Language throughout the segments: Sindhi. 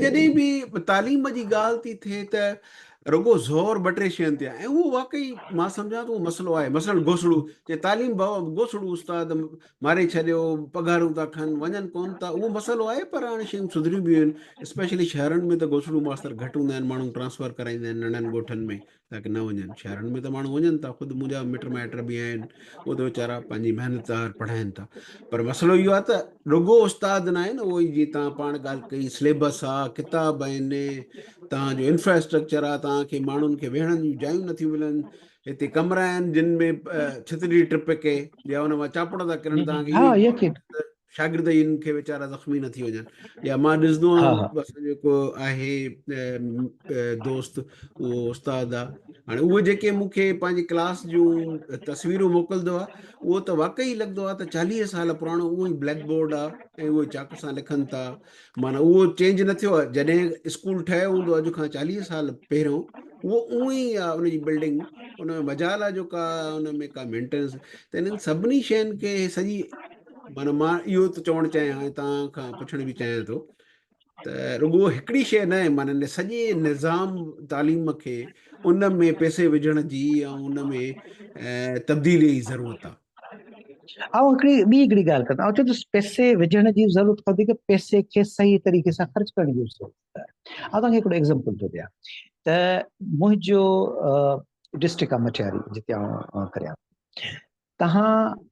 جڏهن به تعليم جي ڳالهه ٿي ٿئي ته رڳو زور ٻه ٽي شين تي آهي ۽ اهو واقعي مان سمجهان ٿو اهو مسئلو آهي. مثلاً گوسڙو چي تعليم بابا گوسڙو استاد ماري ڇڏيو، پگهارون ٿا کن، وڃن ڪونه ٿا، اهو مسئلو آهي پر هاڻي شيون سڌريون به آهن. اسپيشلي شهرن ۾ ته گوسڙو ماستر گهٽ هوندا آهن، ماڻهو ٽرانسفر ڪرائيندا آهن ننڍن ڳوٺن ۾ تاڪه نه وڃن. شهرن ۾ ته ماڻهو وڃن ٿا، خود منهنجا مٽ مائٽ به آهن، اهي ته ويچارا پنهنجي محنت آهر پڙهائن ٿا. پر مسئلو اهو آهي ته رڳو استاد نه آهن، اهو ئي جيئن توهان پاڻ ڳالهه ڪئي سليبس آهي، ڪتاب آهن، توهان جو انفراسٽرڪچر آهي، توهان کي ماڻهن کي ويهڻ جون جايون نٿيون ملن، هتي ڪمرا آهن جن ۾ ڇتڙي ٽپڪي يا ان مان چاپڙ ٿا ڪرن، توهان کي ها اهو يقين شاگرد ئي انهن کي ويچارا زخمي نه ٿي وڃن. يا مان ڏسندو ها آهيان ها اسان جو هڪ آهي دوست اهو استاد آهي، هاڻي اهو جيڪي مون کي پنهنجي ڪلاس جون تصويرون موڪلندو آهي اهو ته واقعي لڳندو آهي ته 40 سال پراڻو اهو ئي بليڪ بورڊ آهي ۽ اهو ئي چاڪ سان لکن ٿا، معنيٰ اهو چينج نه ٿيو آهي. جڏهن اسڪول ٺهيو هوندو اڄ کان 40 سال پهريون اهو اونئن ئي آهي ان جي بلڊنگ، ان ۾ مجال آهي جو ڪا ان ۾ ڪا مينٽيننس ته انهن سڀني شين کي سڄي معنيٰ مان اهو ٿو چوڻ چاهيان ۽ توهان کان پڇڻ به چاهيان ٿو ته رڳو هڪڙي شيء نه آهي، معنيٰ ان سڄي نظام تعليم کي ان ۾ پئسي وجهڻ جي ۽ ان ۾ تبديلي جي ضرورت آهي. آئون هڪڙي ٻي هڪڙي ڳالهه ڪندم، آئون چوندس پئسي وجهڻ جي ضرورت کان وڌيڪ پئسي کي صحيح طريقي سان خرچ ڪرڻ جي ضرورت آهي. آئون توهان کي هڪڙو ايگزامپل ٿو ڏيان ته منهنجو ڊسٽرڪٽ آهي مٽياري جتي آئون ڪريان، توهان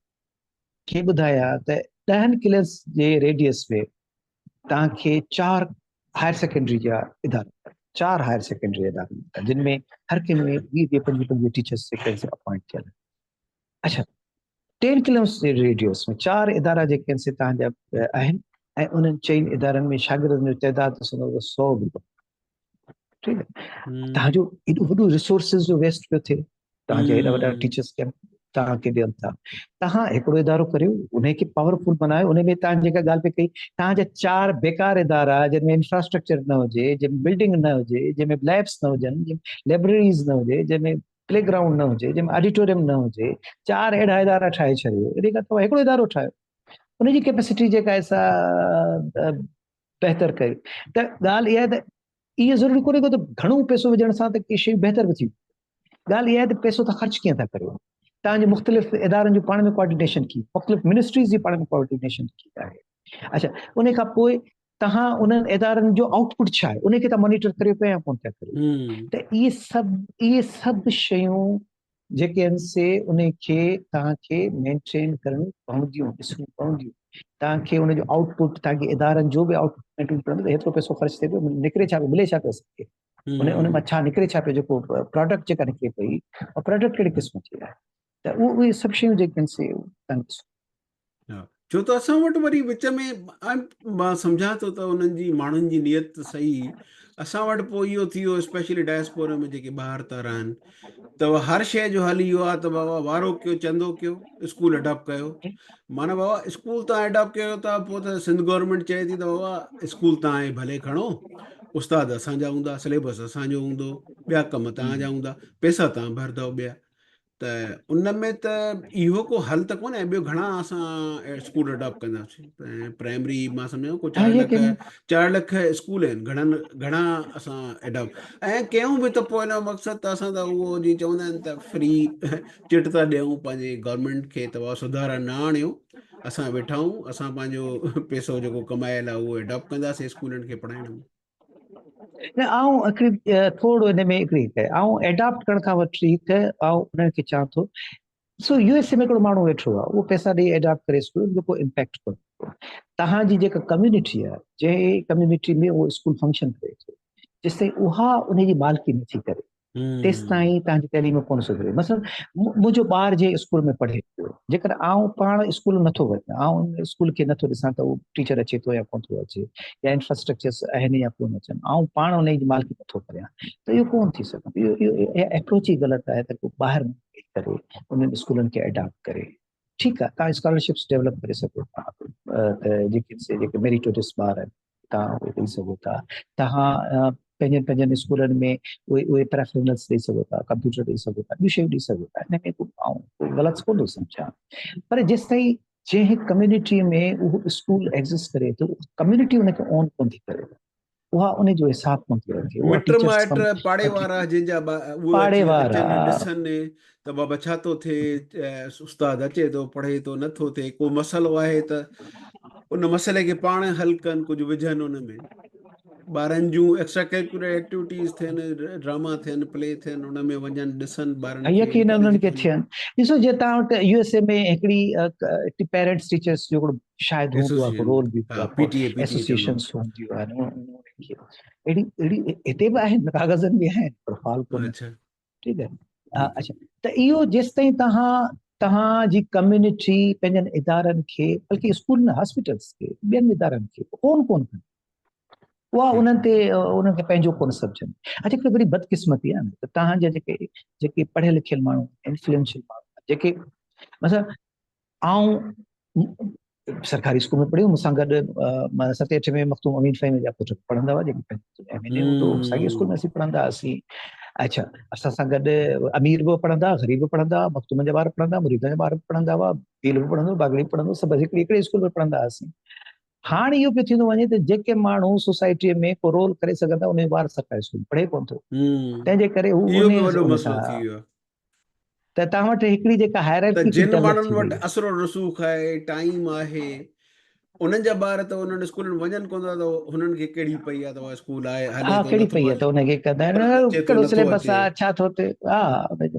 کي ٻڌايا ته 10 ڪلس جي ريڊيس ۾ توهان کي 4 هائر سيڪنڊري جا ادارا، 4 هائر سيڪنڊري ادارا ملندا، جن ۾ هر ڪنهن ۾ 20 20 25 25 ٽيچرس جيڪي اپوائنٽ ٿيل آهن. اڇا 10 ڪلوميٽر جي ريڊيس ۾ 4 ادارا جيڪي آهن سي توهان جا آهن ۽ انهن چئن ادارن ۾ شاگردن جو تعداد ڏسندو ته 100 به ڪونهي. ٺيڪ آهي، توهان جو ايڏو وڏو ريسورسز جو ويسٽ پيو ٿئي، توهان جا ايڏا وڏا ٽيچرس ڪيمپ توهان کي ڏين ٿا. توهان هڪڙو ادارو ڪريو، ان کي پاورفل بنايو، ان ۾ توهان جيڪا ڳالهه پئي ڪئي، توهان جا 4 بيڪار ادارا جن ۾ انفراسٽرڪچر نه هجي، جن ۾ بلڊنگ نه هجي، جن ۾ ليبس نه هجن، جن ۾ لائبريريز نه هجي، جن ۾ پلي گرائونڊ نه هجي، جن ۾ آڊيٽوريم نه هجي، 4 اهڙا ادارا ٺاهي ڇڏيو، ان کان توهان هڪڙو ادارو ٺاهيو، ان جي ڪيپيسٽي جيڪا آهي سا بهتر ڪريو. ته ڳالهه اها آهي ته اهو ضروري ڪونهي ڪو ته گهڻو پئسو وجهڻ سان ته ڪي شيون بهتر به ٿي وينديون. ڳالهه اها آهي ته پئسو توهان خرچ ڪيئن ٿا ڪريو، توهان جي مختلف ادارن جو پاڻ ۾ ڪوآرڊينيشن ڪيئن، مختلف منسٽريز جي پاڻ ۾ ڪوآرڊينيشن ڪيئن آهي. اڇا ان کان پوء توهان انهن ادارن جو آئوٽ پٽ ڇا آهي ان کي توهان مانيٽر ڪريو پيا يا ڪونه پيا ڪريو. ته اهي سڀ شيون جيڪي آهن سي ان کي توهان کي مينٽين ڪرڻيون پونديون، ڏسڻيون پونديون. توهان کي ان جو آئوٽ پٽ، توهان کي ادارن جو به آئوٽ پٽ مينٽين ڪرڻو پوندو ته هيترو پئسو خرچ ٿئي پيو، نڪري ڇا پيو، ملي ڇا پيو اسان کي، ان مان ڇا نڪري ڇا پيو، جيڪو پراڊڪٽ جيڪا نڪري پئي اها پراڊڪٽ ڪهڙي قسم جي آهي. ته اهي سڀ شيون جيڪي آهن سي توهان ڏسو. ها، ڇو ته اسان وٽ وري وچ ۾ مان سمجهان ٿو ته انهن جي ماڻهن جي نيت ته صحيح، اسان وٽ پوء اهو ٿي ويو اسپيشلي ڊائسپورا ۾ جيڪي ٻاهر ٿا رهن ته هر شيء جو حل اهو آهي ته بابا وارو ڪيو چندو ڪيو اسڪول اڊاپٽ ڪيو، معنيٰ بابا اسڪول تان اڊاپٽ ڪيو ٿا پوء ته سنڌ گورنمينٽ چئي ٿي ته بابا اسڪول تان ئي ڀلي کڻو، استاد اسان جا هوندا، سليبس اسان جو هوندو، ٻيا ڪم تان جا هوندا، پئسا تان ڀرندؤ ٻيا. ته ان ۾ ته اهو ڪو حل ته ڪونهي. ٻيو گهڻا اسان اسڪول اڊاپٽ ڪنداسين پرائمري مان سمجهان ڪو 4 لک 4 لک اسڪول آهن، گهڻن گهڻا اسان اڊاپٽ ۽ ڪيون به ته پوء ان جو مقصد ته اسان ته اهو جيئن چوندا آهن ته فري چٽ ٿا ڏيون پنهنجي گورنمينٽ کي ته بابا سڌارا نه آڻيو، اسان ويٺا آهيون، اسان پنهنجو پيسو جيڪو ڪمايل آهي اهو اڊاپٽ ڪنداسين اسڪولن کي پڙهائڻ ۾. نه آئون هڪڙي ٿورو ان ۾ هڪڙي آئون اڊاپٽ ڪرڻ کان وٺي ته آئون انهن کي چوان ٿو سو يو ايس اي ۾ هڪڙو ماڻهو ويٺو آهي اهو پئسا ڏئي اڊاپٽ ڪري اسڪول ان جو ڪو امپيڪٽ ڪونهي ڪو. توهان جي جيڪا ڪميونٽي آهي جنهن ڪميونٽي ۾ اهو اسڪول فنڪشن ڪري ٿو جيستائين اها ان جي مالڪي نٿي ڪري تيستائين توهان جي تعليم ڪونه سڌري. مثلاً منهنجو ٻار جنهن اسڪول ۾ پڙهي پيو، جيڪڏهن آئون پاڻ اسڪول نٿو وڃان، آئون ان اسڪول کي نٿو ڏسان ته اهو ٽيچر اچي ٿو يا ڪونه ٿو اچي، يا انفراسٽرڪچرس آهن يا ڪونه اچن، آئون پاڻ ان جي مالڪي نٿو ڪريان ته اهو ڪونه ٿي سگهندو. اهو اها اپروچ ئي غلط آهي ته ڪو ٻاهر ويهي ڪري انهن اسڪولن کي اڊاپٽ ڪري. ٺيڪ آهي، توهان اسڪالرشپس ڊيولپ ڪري سگهو ٿا ته جيڪي ميريٽوريس ٻار آهن توهان اهي ڏئي سگهو ٿا. توهان پنهنجن پنهنجن اسڪولن ۾ اهي اهي پريفرنس ڏئي سگهو ٿا، ڪمپيوٽر ڏئي سگهو ٿا، ٻيون شيون ڏئي سگهو ٿا. ان ۾ ڪو آئون ڪو غلط ڪونه ٿو سمجهان، پر جيستائين جنهن ڪميونٽي ۾ اهو اسڪول ايگزسٽ ڪري ٿو، ڪميونٽي ان کي اون ڪونه ٿي ڪري. اها ان جو حساب ڪونه ٿي رکي. اها مٽ ٽيچرس مائٽ کان پاڙي وٺي وارا جن جا اهي پاڙي اچي وارا اچن ڏسن ته بابا ڇا ٿو ٿئي، استاد اچي ٿو پڙهي ٿو نه ٿو ٿئي، ڪو مسئلو آهي ته ان مسئلي کي پاڻ حل ڪن، ڪجهه وجهن ان ۾. ٻارن جون ايڪسٽرا ڪريڪولر ايڪٽيوٽيز ٿين، ڊراما ٿين، پلي ٿين، ان ۾ وڃن ڏسن ٻارن کي يقينن انڪريج انهن کي ڪن. ٿين. ڏسو جي توهان وٽ يو ايس اي ۾ هڪڙي پيرنٽس ٽيچرس جو هڪڙو شايد هوندو آهي ايسوسيئيشن رول به ها P T A P T A چوندا ايسوسيئيشنس هونديون آهن اهڙي اهڙي هتي به آهن ڪاغذن ۾ آهن پر فعال ڪونهن. اچھا ٺيڪ آهي ها اچھا ته اهو جيستائين توهان توهان جي ڪميونٽي پنهنجن ادارن کي بلڪه اسڪول نه هاسپيٽلس کي ٻين ادارن کي ڪون ڪون ڪن اها انهن تي انهن کي پنهنجو ڪونه سمجهن. اچھا هڪڙي وڏي بدقسمتي آهي نه ته توهان جا جيڪي جيڪي پڙهيل لکيل ماڻهو انفلوئنشل ماڻهو جيڪي مثلا آئون سرڪاري اسڪول ۾ پڙهيو مون سان گڏ مان ستين اٺين ۾ مخدوم امين فهيم جا پٽ پڙهندا هئا جيڪي ايم اين اي هوندو هو ساڳي اسڪول ۾ اسين پڙهندا هئاسين. اچھا اسان سان گڏ امير به پڙهندا غريب به پڙهندا مخدومن جا ٻار پڙهندا مريدن جا ٻار به پڙهندا هئا پيل به پڙهندو باگڙي به پڙهندو سڀ اسين هڪڙي اسڪول ۾ پڙهندا هئاسين. هاڻ اهو پيو ٿيندو وڃي ته جيڪي ماڻهو سوسائٽيء ۾ ڪو رول ڪري سگهن ٿا انهن جو ٻار سرڪاري اسڪول ۾ پڙهي ڪونه ٿو تنهن جي ڪري هو اهو به وڏو مسئلو ٿي ويو آهي. ته توهان وٽ هڪڙي جيڪا ته هائرارڪي ٿي جن ڊولپ ماڻهن ٿي وٽ وئي. اثر و رسوخ آهي، ٽائيم آهي، انهن جا ٻار ته انهن اسڪولن ۾ وڃن ڪونه ٿا ته هنن کي ڪهڙي پئي آهي ته اها اسڪول آهي هلي ها ٿو ڪهڙي نٿو پئي آهي ته ان کي ڪندا آهن اچي ٿو ڪهڙو نٿو سليبس اچي. آهي ڇا ٿو ٿئي ها ان جو.